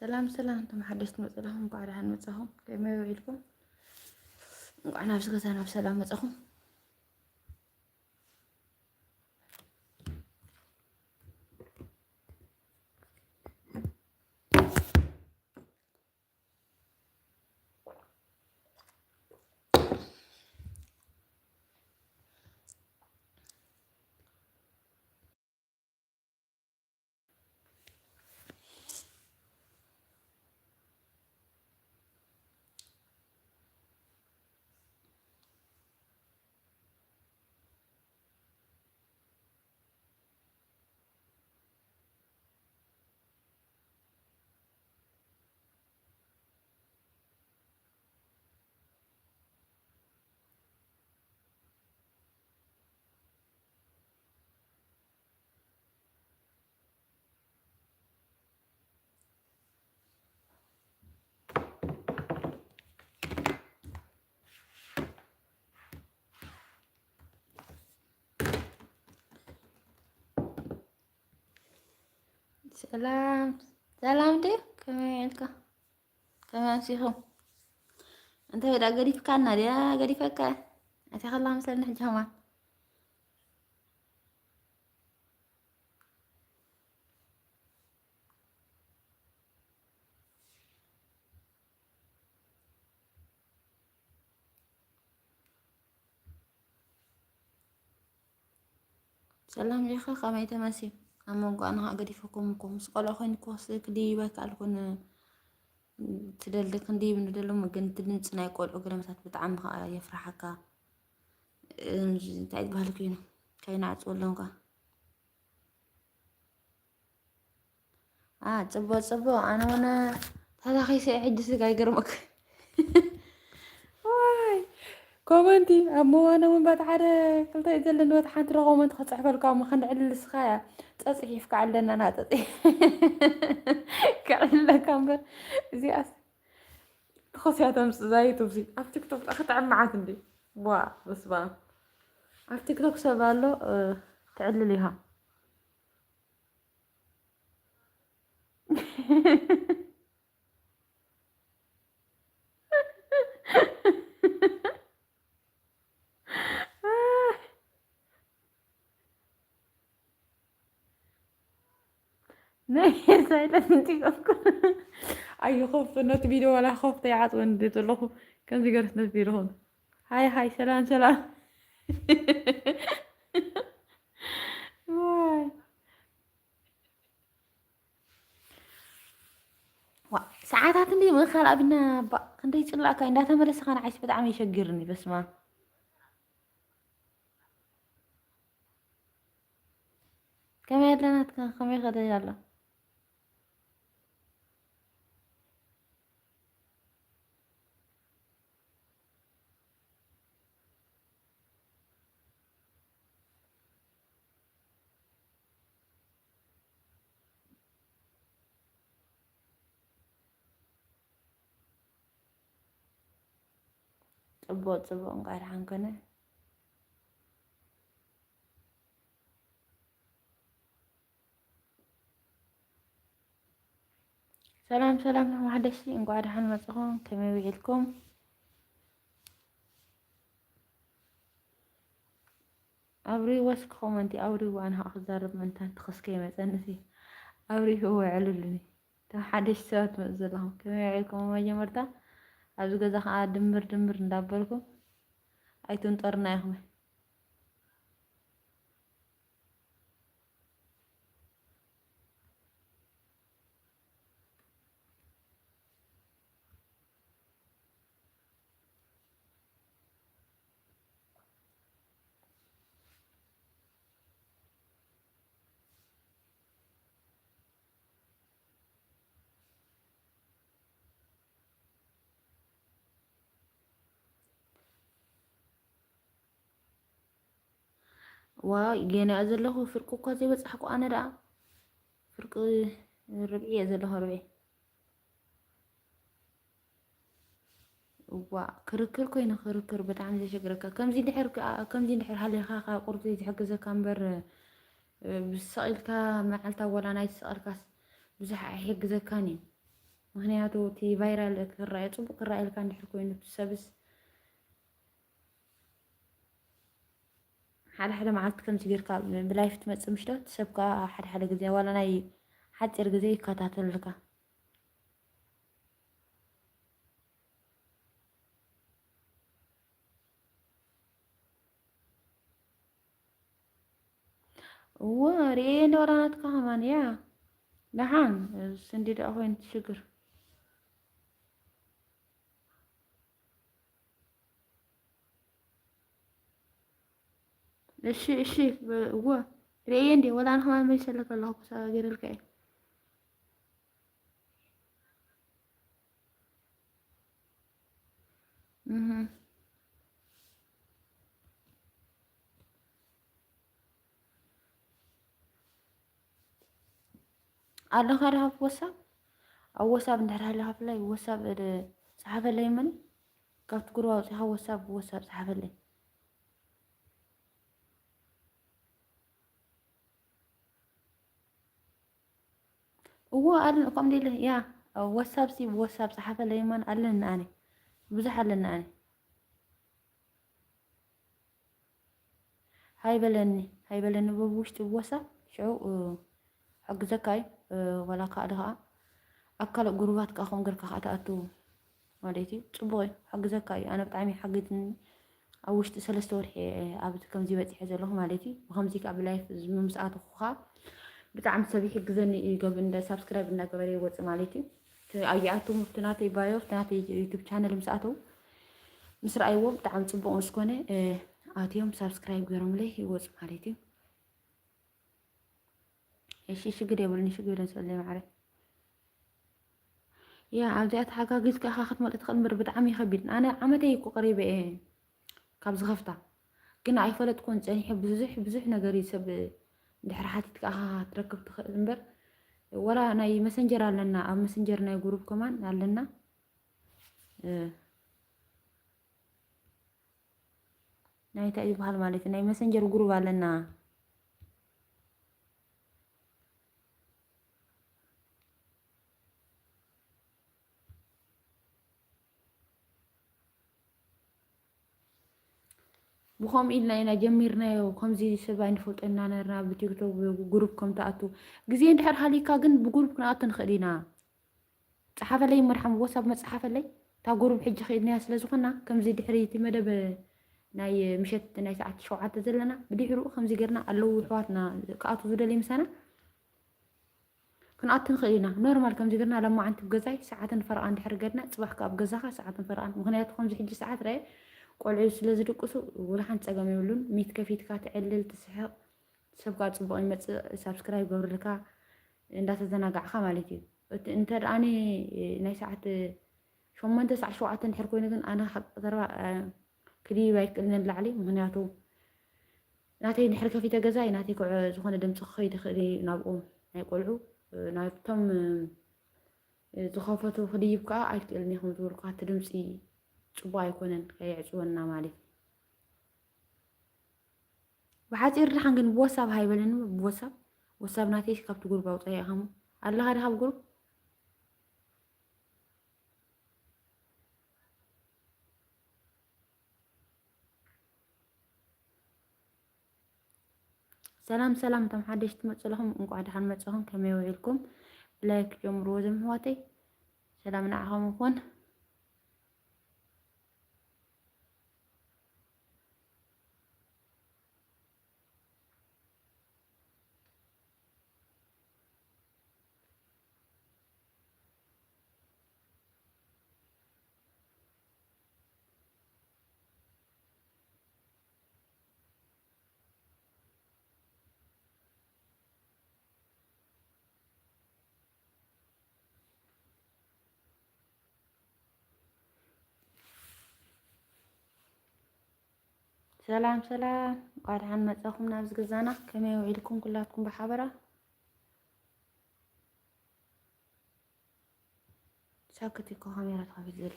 ሰላም ሰላም፣ እቶም ሓደሽቲ መጸኹም እንኳዕ ደሓን መጻኹም። ከመይ ውዒልኩም? እንኳዕ ናብዚ ገዛና ብሰላም መጻኹም። ሰላም ሰላም፣ ድዩ ከመይ ኢልካ? ከመይ ኣምሲኹም? እንታይ ወዳ ገዲፍካና ድያ? ገዲፈካ ኣቲኻ ኣላ መሰለኒ ሕጂ ከማን። ሰላም ዲኻ? ከመይ ተመሲ? ኣብ መንጎ ኣነ ኸኣ ገዲፈኩም እኮ። ምስ ቆልዑ ኮይንኩ ክስ-፣ ክድይብ ኣይከኣልኩን። ትደሊ ክንድይብ ንደሎም፣ ግን እቲ ድምፂ ናይ ቆልዑ ገለመታት ብጣዕሚ ኸኣ የፍርሓካ። እም፣ እንታይ ዝበሃል ኮይኑ? ከይንዓጽወሎም ከኣ። አ፣ ጽቡቕ፣ ጽቡቕ። ኣነ እውን ተታኺሰ እየ ሕጂ ስጋ ይገርመክ። ዋይ፣ ኮመንቲ ኣብ ምዋነ እውን ባት ሓደ ክልተ እዩ ዘለኒ፣ ባት ሓንቲ ዶ ኮመንቲ ክጽሕፈልካ እሞ ክንዲ ዕልል እስኻ እያ። ጸጽሒፍካ ዕለና ና ጸጽሒ። ከዕልለካ እምበር እዚኣስ ትኾስያ ተምጽእ እዛ ዩቱብ ሲ። ኣብ ቲክቶክ ዳኣ ክትዕምዓት እንዲ። ዋ፣ በስመ ኣብ። ኣብ ቲክቶክ ሰብ ኣሎ፣ እ፣ ትዕልል ኢኻ። ናይ ሳይለንት ይኮንኩ። ኣይኸፍት ነቲ ቪድዮ ዋላ ከፍቶ ይዓጽወ እንዴ ዘለኹ ከምዚ ገርስ ነቲ ቪድዮ ኹን። ሃይ ሃይ፣ ሰላም ሰላም። ዋይ። ዋ፣ ሰዓታት እንዲ ምኽኻል ኣብና ባ-፣ ክንደይ ጽላእካ እንዳተመለስኻ ንዓይስ ብጣዕሚ የሸግርኒ፣ በስመ ኣብ። ከመይ ኣለናትካ? ከመይ ከደይ ኣሎ? ጽቡቕ፣ ጽቡቕ፣ እንቋዕ ደሓን ኮነ። ሰላም፣ ሰላም፣ ንሓደሽቲ እንቋዕ ደሓን መጻኹም። ከመይ ውዒልኩም? ኣብርይዎ እስኪ ኮመንቲ ኣብርይዎ፣ ኣነ ከዓ ክዛረብ ምእንታን ትኸስከ ይመጸኒ ሲ። ኣብርይዎ ውዕሉሉኒ። እቶም ሓደሽቲ ሰባት ትመጹ ዘለኹም ከመይ ውዒልኩም? መጀመርታ ኣብዚ ገዛ ከዓ ድምር ድምር እንዳበልኩም ኣይትንጠሩና ኢኹም። ዋይ፣ ገና እየ ዘለኹ፣ ፍርቂ እኳ ዘይበጻሕኩ ኣነ ደኣ። ፍርቂ ርብዒ እየ ዘለኹ፣ ርብዒ። እዋ፣ ክርክር ኮይኑ ክርክር ብጣዕሚ ዘሸግረካ። ከምዚ እንድሕር ከ-፣ ከምዚ እንድሕር ሃሊኻ ካብ ቁርዚ ዝሕግዘካ እምበር፣ እ፣ ብስቕ ኢልካ መዓልታ ወላ ናይ ዝስቐልካስ ብዙሕ ኣይሕግዘካን እዩ። ምኽንያቱ እቲ ቫይራል ክረኣዮ፣ ጽቡቕ ክረኣየልካ እንድሕር ኮይኑ እቲ ሰብስ ሓደ ሓደ መዓልቲ ከምዚ ጌርካ ብላይፍ ትመጽእ ምሽ ዶ? እቲ ሰብ ከኣ ሓደ ሓደ ግዜ ዋላ ናይ ሓጺር ግዜ ይከታተለልካ። እወ፣ ርእየ እንደ ዋላ ናትካ ከማን እያ። ደሓን፣ ስንዲ ደኣ ኮይኑ ትሽግር። እሺ፣ እሺ፣ እወ፣ ርእየ እንዴ፣ ወላ ኣነ ከማን መሊሰለካ ኣለኹ፣ እኮ ሰ-፣ ገይረልካ እየ። እህ። ኣለኻ ዶ ኣብ ወሳብ? ኣብ ወሳብ እንድሕር ሃለኻ ብፍላይ ወሳብ ድ-፣ ጸሓፈለይ እመኒ። ካብቲ ጉርባ ኣውጺኻ ወሳብ፣ ወሳብ ጸሓፈለይ። እዎ ኣለ ከም ዲለ ያ ወሳብ ሲ ወሳብ ጸሓፈለይ ማን ኣለና ኣነ ብዙሕ ኣለና ኣነ ሃይበለኒ ሃይበለኒ በብውሽጢ ብወሳብ ሽዑ ሕግዘካ እዩ። ወላ ከዓ ድኸዓ ኣብ ካልእ ጉሩባት ከዓ ከም ገርካ ከዓ ትኣትዉ ማለት እዩ። ፅቡቅ እዩ፣ ሕግዘካ እዩ። ኣነ ብጣዕሚ ሓግዝኒ ኣብ ውሽጢ ሰለስተ ወርሒ ኣብ ከምዚ በፂሐ ዘለኹ ማለት እዩ። ብከምዚ ከዓ ብላይፍ ምስኣተኩ ከዓ ብጣዕሚ ሰብ ይሕግዘኒ እዩ። ገብ እንደ ሳብስክራይብ እናገበረ ይወፅእ ማለት እዩ። ኣየኣትሙ እቲ ናተይ ባዮ እቲ ናተይ ዩቱብ ቻነል ምስኣተው ምስ ረኣይዎ ብጣዕሚ ፅቡቅ ምስ ኮነ ኣትዮም ሳብስክራይብ ገይሮምለይ ይወፁ ማለት እዩ። እሺ ሽግር የብሉን ሽግር የብሉን ሰለ ማዕረ ያ ኣብዚኣ ተሓጋጊዝካ ኢኻ ክትመልእ ትኽእል እምበር ብጣዕሚ ይኸቢድ። ኣነ ዓመተይ እኮ ቀሪበ እየ ካብ ዝኸፍታ ግን ኣይፈለጥኩን ጸኒሐ ብዙሕ ብዙሕ ነገር እዩ ሰብ እንድሕር ሓቲትካ ኢኻ ክትረክብ ትኽእል እምበር ወላ ናይ መሰንጀር ኣለና ኣብ መሰንጀር ናይ ጉሩብ ከማን ኣለና ናይታ ዝበሃል ማለት ናይ መሰንጀር ጉሩብ ኣለና ብኸምኡ ኢልና ኢና ጀሚርናዮ። ከምዚ ሰብ ኣይንፈልጦ ኢና ነርና ብቲክቶክ ብጉሩፕ ከም ትኣቱ ግዜ እንድሕር ሃሊካ ግን ብጉሩፕ ክንኣቱ ንኽእል ኢና። ጸሓፈለይ መርሓም ወሳብ መጽሓፈለይ እታ ጉሩብ ሕጂ ኸይድናያ ስለ ዝኾና ከምዚ ድሕሪ እቲ መደብ ናይ ምሸት ናይ ሰዓት ሸውዓተ ዘለና ብድሕሩ ከምዚ ገርና ኣለዉ ኣሕዋትና ክኣቱ ዝደልዩ ምሳና ክንኣቱ ንኽእል ኢና። ኖርማል ከምዚ ገርና ለማዓንቲ ብገዛይ ሰዓትን ፈረቓን ድሕሪ ገርና ጽባሕ ከኣ ብገዛኻ ሰዓትን ፈረቓን ምኽንያቱ ከምዚ ሕጂ ሰዓት ረአ ቆልዑ ስለ ዝድቅሱ ወላ ሓንቲ ጸገም የብሉን። ሚት ከፊትካ ትዕልል ትስሕቕ ሰብ ከኣ ጽቡቕ ይመጽእ ሳብስክራይብ ገብርልካ እንዳተዘናጋዕካ ማለት እዩ። እቲ እንተ ደኣኒ ናይ ሰዓት ሸሞንተ ሰዓት ሸውዓተ እንድሕር ኮይኑ ግን ኣነ ሓቂ ተረባ ክድይብ ኣይክእልን ንላዕሊ ምክንያቱ ናተይ እንድሕር ከፊተ ገዛይ ናተይ ክዕ ዝኾነ ድምፂ ክኸይድ ይኽእል እዩ ናብኡ ናይ ቆልዑ ናብቶም ዝኸፈቱ ክድይብ ከዓ ኣይክእልን እየ ከም ዝበልኩ እቲ ድምፂ ፅቡቅ ኣይኮነን ከየዕፅወና ማለት እዩ። ብሓፂር ድሓን ግን ብወሳብ ሃይበለኒ ብወሳብ ወሳብ ናተይ ካብቲ ጉርብ ኣውፀያ ኢኻሞ ኣለኻ ድካ ኣብ ጉርብ ሰላም ሰላም እቶም ሓደሽቲ መፅለኹም እንቋዕ ደሓን መፅኹም ከመይ ውዒልኩም ብላይክ ጀምርዎ ዘምሕዋተይ ሰላም ንዓኹም ይኹን ሰላም ሰላም፣ እንኳዕ ደሓን መጻኹም ናብዚ ገዛና። ከመይ ውዒልኩም ኩላትኩም ብሓበራ? ሳክት እኮ ካሜራ ተኸፊት ዘሎ።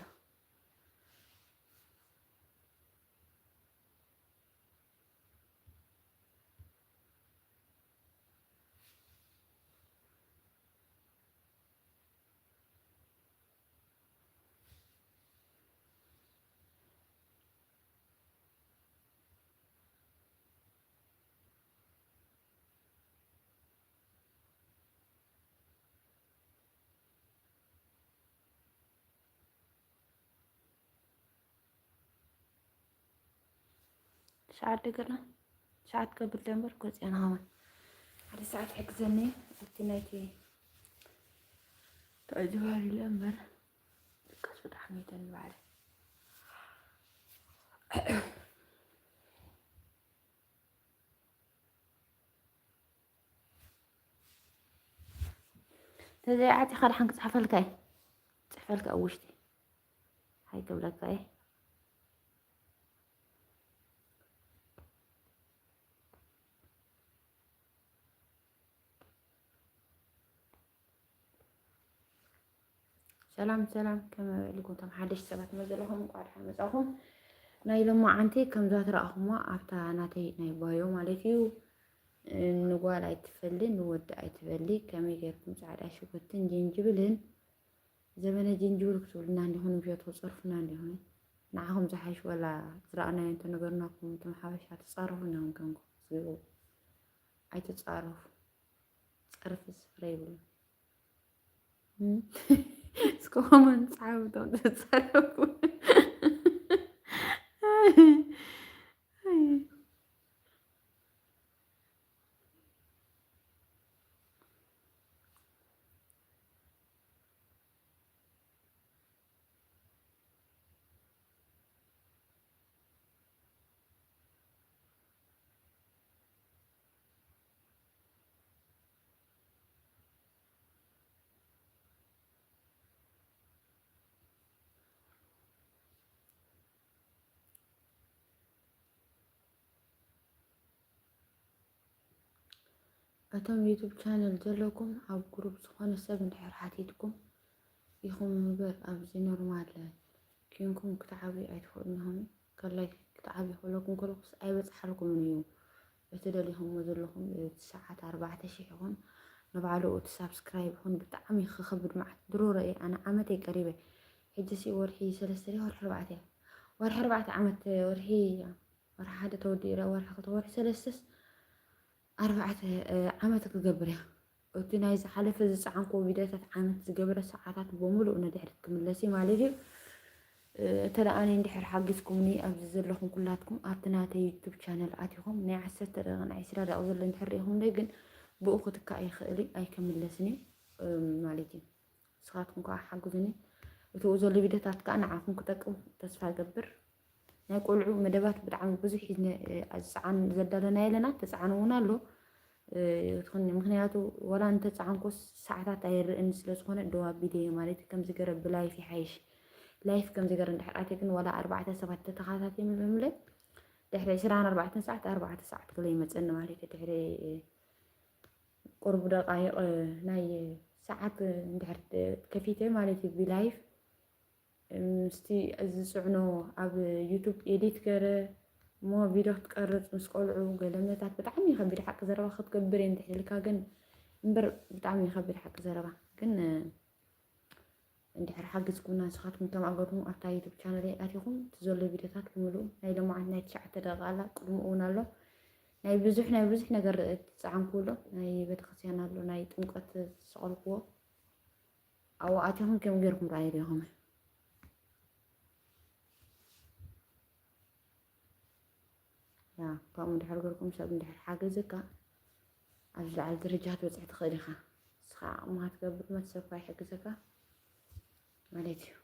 ሰዓት ደገና ሰዓት ከብል ደንበር ጎፅያ ንኸመን ሓደ ሰዓት ሕግዘኒ ኣብቲ ናይቲ ተዕዝባሪ ለምበር ቀስ ብጣዕሚ ተንባዕለ ተዘይዓፂኻ ድሓን ክፅሕፈልካ እዩ። ፅሕፈልካ ኣብ ውሽጢ ሃይ ክብለካ እየ። ሰላም ሰላም፣ ከመይ ውዒልኩም እቶም ሓደሽቲ ሰባት መዘለኹም እንኳዕ ደሓን መጻኹም። ናይ ሎማዓንቲ ከምዛ ትረኣኹማ ኣብታ ናተይ ናይ ባዮ ማለት እዩ። ንጓል ኣይትፈሊ፣ ንወዲ ኣይትበሊ። ከመይ ጌርኩም ጻዕዳ ሽጉርትን ጅንጅብልን፣ ዘመነ ጅንጅብል ክትብሉና እንዲኹም፣ ምሸት ክጸርፉና እንዲኹም። ንዓኹም ዝሓሽ ወላ ዝረኣናዮ እንተነገርናኩም፣ እቶም ሓበሻ ትጻረፉ ኢና ክንከንኩም። ዝግቡ ኣይትጻረፉ። ጸርፊ ስፍረ ይብሉ። እስከ ኮመንት ጻሓፉ እቶም ትጻረፉ። እቶም ዩቱብ ቻነል ዘለኩም ኣብ ግሩፕ ዝኾነ ሰብ እንድሕር ሓቲትኩም ኢኹም እምበር ኣብዚ ኖርማል ኬንኩም ክትዓብዩ ኣይትኽእሉን ኢኹም። ከላይ ክትዓብዩ ከለኩም ከለኩስ ኣይበጽሓልኩምን እዩ። እቲ ደሊኹምዎ ዘለኹም እቲ ሰዓት ኣርባዕተ ሺሕ ይኹን ንባዕሉ እቲ ሳብስክራይብ ይኹን ብጣዕሚ ክኸብድ መዓት ድሮ ረእየ። ኣነ ዓመት እየ ቀሪበ። ሕጂ ሲ ወርሒ ሰለስተ ድያ ወርሒ ኣርባዕተ እያ? ወርሒ ኣርባዕተ ዓመት ወርሒ ወርሒ ሓደ ተወዲኡ ወርሒ ክልተ ወርሒ ሰለስተስ ኣርባዕተ ዓመት ክገብር እያ። እቲ ናይ ዝሓለፈ ዝፀዓንኮ ቪድዮታት ዓመት ዝገበረ ሰዓታት በሙሉ ንድሕሪት ክምለስ እዩ ማለት እዩ። እተ ደኣ ኣነ እንድሕር ሓጊዝኩምኒ ኣብዚ ዘለኹም ኩላትኩም ኣብቲ ናተይ ዩቱብ ቻነል ኣቲኹም ናይ ዓሰርተ ደቂቕ ናይ ዕስራ ደቂቕ ዘሎ እንድሕር ርኢኹምለይ ግን ብኡ ክትካእ ይኽእል እዩ ኣይክምለስን እዩ ማለት እዩ። ንስኻትኩም ከዓ ሓግዙኒ። እቲ ብኡ ዘሎ ቪድዮታት ከዓ ንዓኹም ክጠቅም ተስፋ እገብር። ናይ ቆልዑ መደባት ብጣዕሚ ብዙሕ እዩ ዝነ- ዝፀዓን ዘዳለና የለና ተፃዕኑ እውን ኣሎ። ትኾኒ ምክንያቱ ዋላ እንተፀዓንኮስ ሰዓታት ኣይርእን ስለ ዝኾነ ደው ኣቢለ እየ ማለት እዩ። ከምዚ ገረ ብላይፍ ይሓይሽ። ላይፍ ከምዚ ገረ እንድሕር ኣትየ ግን ዋላ ኣርባዕተ ሰባት ተተኻታትየ ምለምለ ድሕሪ ዕስራን ኣርባዕተን ሰዓት ኣርባዕተ ሰዓት ክለ ይመፀኒ ማለት እዩ። ድሕሪ ቁሩብ ደቃይቕ ናይ ሰዓት እንድሕር ከፊተ ማለት እዩ ብላይፍ ምስቲ ዝፅዕኖ ኣብ ዩቱብ ኤዲት ገረ እሞ ቪድዮ ክትቀርፅ ምስ ቆልዑ ገለመታት ብጣዕሚ ይኸብድ ሓቂ ዘረባ ክትገብር እየ እንድሕር ኢልካ ግን እምበር ብጣዕሚ ይኸብድ ሓቂ ዘረባ ግን እንድሕር ሓግዝኩምና ንስኻትኩም ከም ኣገርኩም ኣብታ ዩቱብ ቻነለይ ኣቲኹም እቲ ዘሎ ቪድዮታት ብምልኡ ናይ ሎማዓንቲ ናይ ትሽዓተ ደቂቃ ኣላ ቅድምኡ እውን ኣሎ ናይ ብዙሕ ናይ ብዙሕ ነገር ዝፀዓንኩ ኣሎ ናይ ቤተክርስትያን ኣሎ ናይ ጥምቀት ዝሰቐልኩዎ ኣብኡ ኣቲኹም ከም ገይርኩም ረኣዩ ዲኹም ያ ከምኡ እንድሕር ገርኩም ሰብ እንድሕር ሓገዘካ ኣብዚ ዝለዓለ ደረጃ ክትበፅሕ ትኽእል ኢኻ። ንስኻ ዓቕምኻ ትገብር መት ሰብ ኳ ይሕግዘካ ማለት እዩ።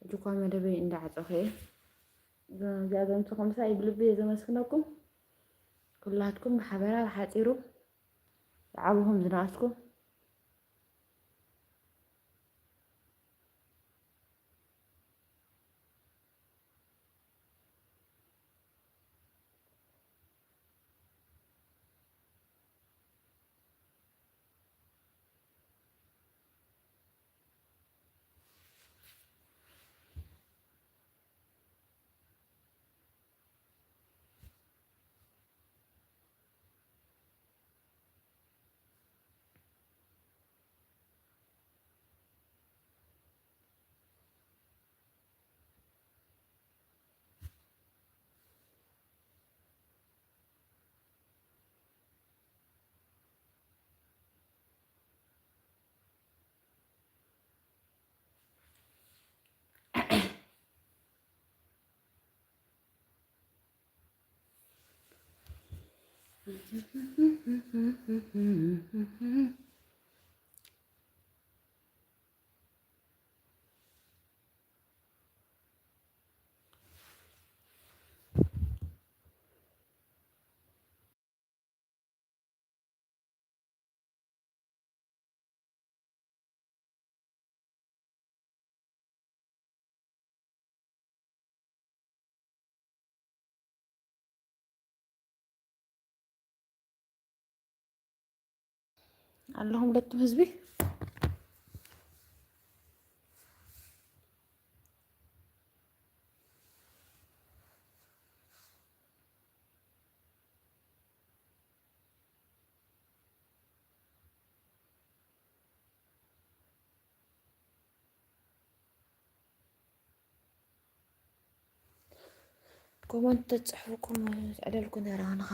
ሕጂ እኳ መደበይ እንዳዓፀኹ እየ። እዚኣ ዘምፅኹም ምሳይ ብልቢ እየ ዘመስግነኩም ኩላትኩም ብሓበራ ብሓፂሩ ዝዓበኹም ዝነኣስኩም ኣለኹም ለቱም ህዝቢ ኮመንት ተጽሕፉ ኮመንት ዕደልኩ ነራንኻ።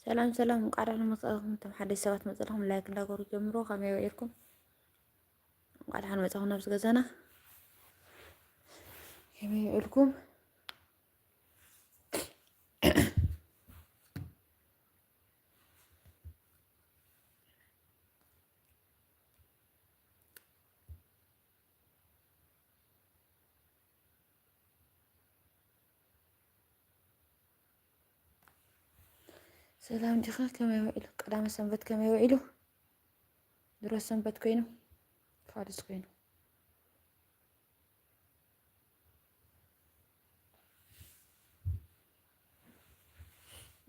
ሰላም ሰላም፣ እንቋዕ ደህና መጻኹም። እቶም ሓደሽቲ ሰባት መጻኹም ላይክ እንዳገሩ ጀምሩ። ከመይ ውዒልኩም? እንቋዕ ደህና መጻኹም ናብዚ ገዛና። ከመይ ውዒልኩም? ሰላም ዲኻ? ከመይ ውዒሉ? ቀዳመ ሰንበት ከመይ ውዒሉ? ድሮ ሰንበት ኮይኑ፣ ፋልስ ኮይኑ።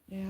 ያ።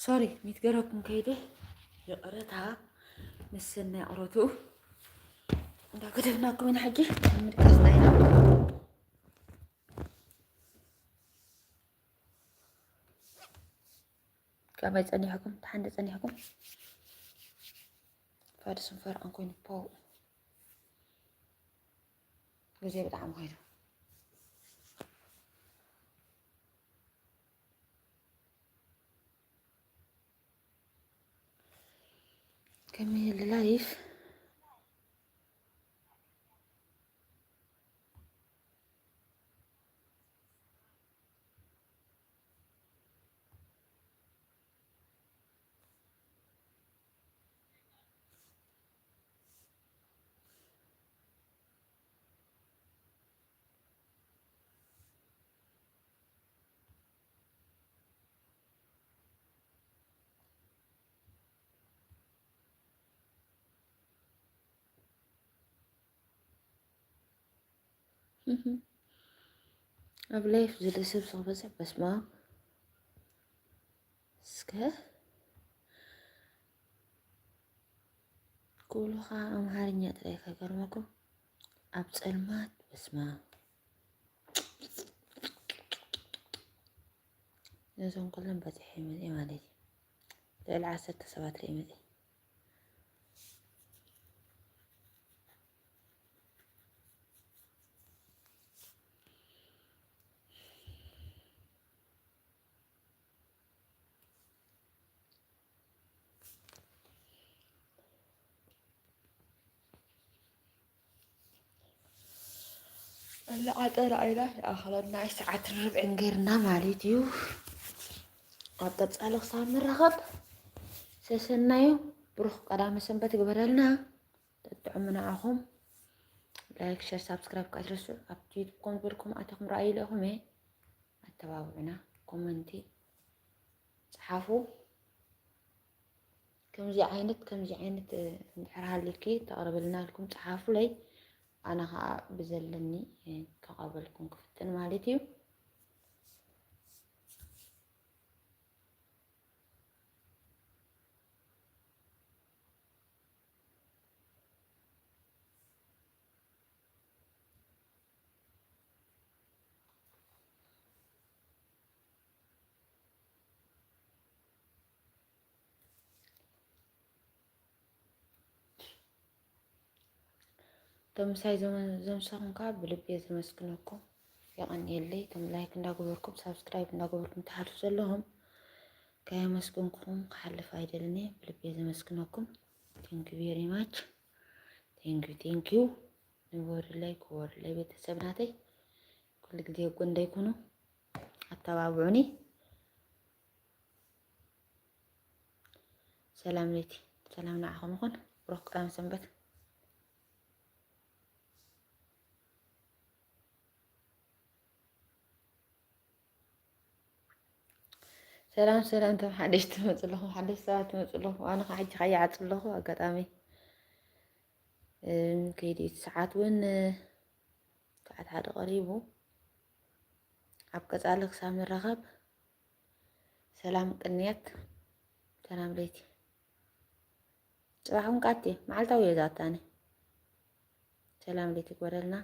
ሶሪ፣ ሚትገረኩም ከይደ፣ ይቕረታ። ምስ ሰናይ ቅረቱ እንዳገደፍናኩም ኢና። ሕጂ ምድቃስና ኢና። ከመይ ጸኒሕኩም? ተሓንደ ጸኒሕኩም? ፋድስን ፈርዖን ኮይኑ ፖው። ግዜ ብጣዕሚ ኸይዱ። ከመይ የለ ላይፍ? ኣብ ላይፍ ዝለ ሰብ ሰው በዝሕ በስማ እስከ ኩሉ ኸዓ ኣምሓርኛ ጥራይ ከገርመኩም። ኣብ ጸልማት በስማ ነዞም ኩሎም በዚሐ ይመጽእ ማለት እዩ። ልዕሊ ዓሰርተ ሰባት ርእ ይመጽእ። እለ ዓጠራ ኢላ ይኣኸለና ሰዓትን ርብዕን ገይርና ማለት እዩ። ኣብ ቀጻሊ ክሳብ ንራኸብ ሰሰናዩ ብሩኽ ቀዳመ ሰንበት ይግበረልና። ተጥዕሙ ንዓኹም። ላይክ፣ ሸር፣ ሳብስክራይብ ከትረስዑ። ኣብ ዩቱብ ኮም ዝበልኩም ኣተኹም ረኣዩ ኢለኹም እየ። ኣተባብዑና። ኮመንቲ ጸሓፉ። ከምዚ ዓይነት፣ ከምዚ ዓይነት፣ እ፣ እንድሕር ሃልዩኪ ተቕርብልና ኢልኩም ጸሓፉለይ። ኣነ ኸኣ ብዘለኒ፣ እ፣ ከቐርበልኩም ክፍትን ማለት እዩ። እቶም ምሳይ ዘመ-፣ ዘምሰኹም ከዓ ብልቢ እየ ዘመስግነኩም። የቐንየለይ። እቶም ላይክ እንዳገበርኩም፣ ሳብስክራይብ እንዳገበርኩም ትሓልፉ ዘለኹም፣ ከየመስግንኩም ክሓልፍ ኣይደልን እየ። ብልቢ እየ ዘመስግነኩም። Thank you very much። Thank you፣ thank you። ንበሩለይ፣ ክበሩለይ ቤተሰብ ናተይ። ኩሉ ግዜ ጎንደይ ኩኑ፣ ኣተባብዑኒ። ሰላም ለይቲ፣ ሰላም ንዓኹም ይኹን። ብሩኽ ቀዳም ሰንበት። ሰላም፣ ሰላም፣ እቶም ሓደሽቲ ትመጹ ኣለኹም፣ ሓደሽቲ ሰባት ትመጹ ኣለኹም። ኣነ ኸዓ ሕጂ ኸይዓጽ ኣለኹ። ኣጋጣሚ፣ እም፣ ከይዲ እቲ ሰዓት እውን፣ እ፣ ሰዓት ሓደ ቀሪቡ። ኣብ ቀጻሊ ክሳብ ንራኸብ፣ ሰላም ቅንያት፣ ሰላም ለይቲ። ጽባሕ እውን ቃቲ፣ መዓልታዊ እየ ዛታኒ። ሰላም ለይቲ ይግበረልና።